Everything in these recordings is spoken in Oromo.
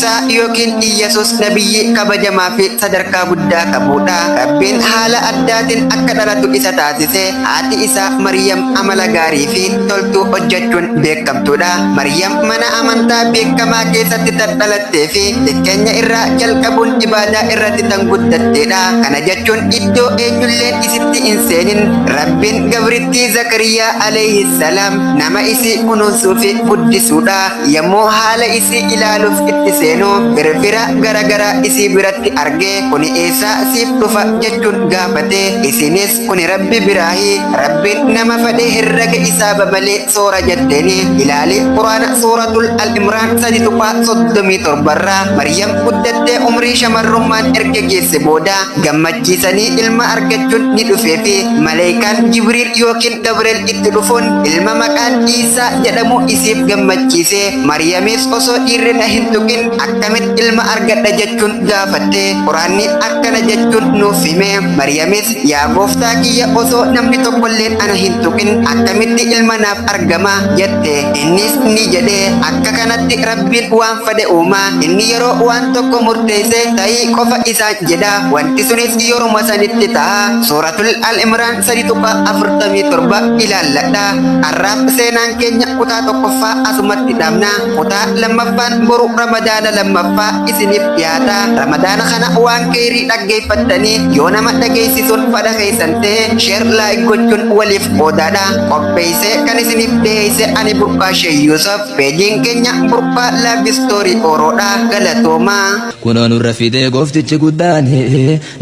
Iisaa yookiin Iyyasuus nabiyyii kabajamaa fi sadarkaa guddaa qabuudha. Rabbiin haala addaatiin akka dhalatu isa taasise. Haati isaa Maryam amala gaarii fi toltuu hojjachuun beekkamtuudha. Maryam mana amantaa beekkamaa keessatti tan dhalattee fi xiqqeenya irraa jalqabuun ibaadaa irratti tan guddatteedha. Kana jechuun iddoo eenyulleen isitti hin seenin Rabbiin gabrittii Zakariyaa alayhi salaam nama isii kunuunsuu fi guddisuudha. Yommuu haala isii ilaaluuf itti seenu firfira garagaraa isii biratti arge, kuni eessaa siif dhufa jechuun gaafate. Isiinis kuni Rabbi biraahi, Rabbiin nama fedhe herrega hisaaba malee soora jetteeni. Ilaali Qur'aana Suuratul Al-Imraan 3.37 irraa. Maryam guddattee umrii shamarrummaan erga geesse booda gammachiisanii ilma argachuun ni dhufeefi. Maleykaan Jibriil ykn Gabreel itti dhufuun ilma maqaan Iisaa jedhamu isiif gammachiise. Maryamis osoo dhiirri na hin tuqin akkamitti ilma argadha jechuun gaafatte. Qur'aanni akkana jechuun nuuf hime, Maryamis yaa Gooftaa kiyya osoo namni tokkolleen ana hin tuqin akkamitti ilma naaf argama? jette. Innis ni jedhe, akka kanatti Rabbiin waan fedhe uuma. Inni yeroo waan tokko murteesse ta'i qofa isaan jedha. Wanti sunis yeruma sanitti ta'a. Suuratul Al-Imraan 3.47 ilaalladha. Har'aaf seenaan keenya kutaa tokkoffaa asumatti dhaabna. Kutaa lammaffaan boru Ramadaana lammaffaa isiniif dhiyaata. Ramadaana kana waan kheyrii dhaggeeffattanii yoo nama dhageessisuun fadha keessan ta'e share like gochuun waliif qoodaadha. Qopheessee kan isiniif dhiheesse ani Burqaa Sheikh Yusuf. Peejiin keenya Burqaa Love Story Oroodha. Galatoomaa. Kunoo nurra fidee gooftichi guddaan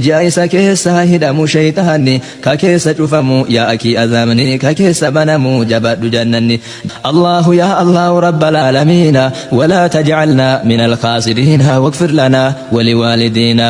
Ji'a isa keessa hidhamu sheyxaanni Ka keessa cufamu yaa akii azaabni Ka keessa banamu jabaadhu jannanni Allahu yaa Allahu rabbal aalamiina Walaa tajcalnaa minal khaasiriina Wagfir lanaa waliwaalidiina.